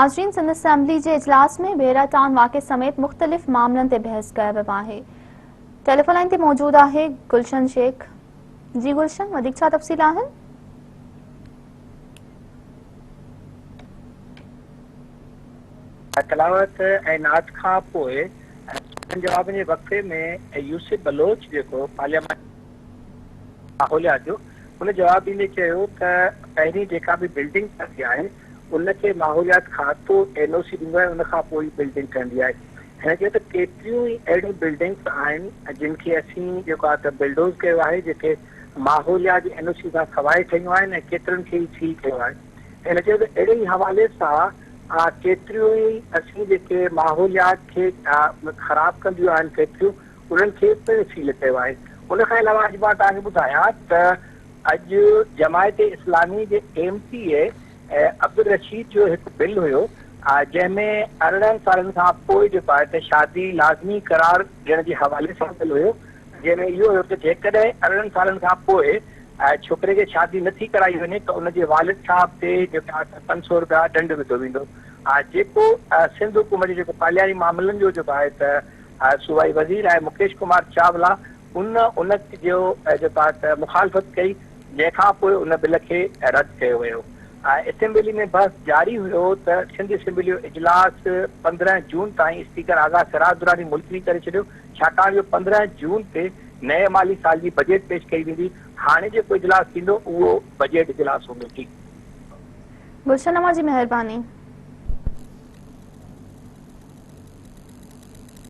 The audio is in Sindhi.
ناظرين سنڌ اسيمبلي جي اجلاس ۾ ڀيرا ٽائون واقعي سميت مختلف معاملن تي بحث ڪيو ويو آهي. ٽيليفون لائين تي موجود آهي گلشن شيخ. جي گلشن وڌيڪ ڇا تفصيل آهن؟ تلاوت ۽ نعت کان پوء سوالن جوابن جي وقفي ۾ يوسف بلوچ جيڪو پارلياماني ماحوليات جو ان جواب ڏيندي چيو ته پهرين جيڪا به بلڊنگ ٺهندي آهي ان کي ماحوليات کاتو اين او سي ڏيندو آهي ان کان پوء ئي بلڊنگ ٺهندي آهي. هن چيو ته ڪيتريون ئي اهڙيون بلڊنگس آهن جن کي اسين جيڪو آهي ته بلڊوز ڪيو آهي جيڪي ماحوليات جي اين او سي کان سواء ٺهيون آهن ۽ ڪيترن کي ئي سيل ڪيو آهي. هن چيو ته اهڙي ئي حوالي سان ڪيتريون ئي اسين جيڪي ماحوليات کي خراب ڪنديون آهن فيڪٽريون انهن کي پڻ سيل ڪيو آهي. ان کان علاوه اڄ مان توهان کي ٻڌايان ته اڄ جماعت اسلامي جي ايم پي اي عبدالرشيد جو هڪ بل هيو جنهن ۾ 18 سالن کان پوء جيڪو آهي ته شادي لازمي قرار ڏيڻ جي حوالي سان بل هيو جنهن ۾ اهو هيو ته جيڪڏهن 18 سالن کان پوء ڇوڪري کي شادي نٿي ڪرائي وڃي ته ان جي والد صاحب تي جيڪو آهي ته 500 رپيا ڏنڊ وڌو ويندو جيڪو سنڌ حڪومت جي جيڪو پارلياماني معاملن جو جيڪو آهي ته صوبائي وزير آهي مڪيش ڪمار چاولا ان ان جو جيڪو آهي ته مخالفت ڪئي جنهن کان پوء ان بل کي رد ڪيو ويو. اسيمبلي ۾ بحث جاري هيو ته سنڌ اسيمبلي جو اجلاس 15 جون تائين اسپيڪر آغا سراج دراني ملتوي ڪري ڇڏيو ڇاڪاڻ جو 15 جون تي نئين مالي سال جي بجيٽ پيش ڪئي ويندي هاڻي جيڪو اجلاس ٿيندو اهو بجيٽ اجلاس هوندو. جي. گلشن اوهان جي مهرباني.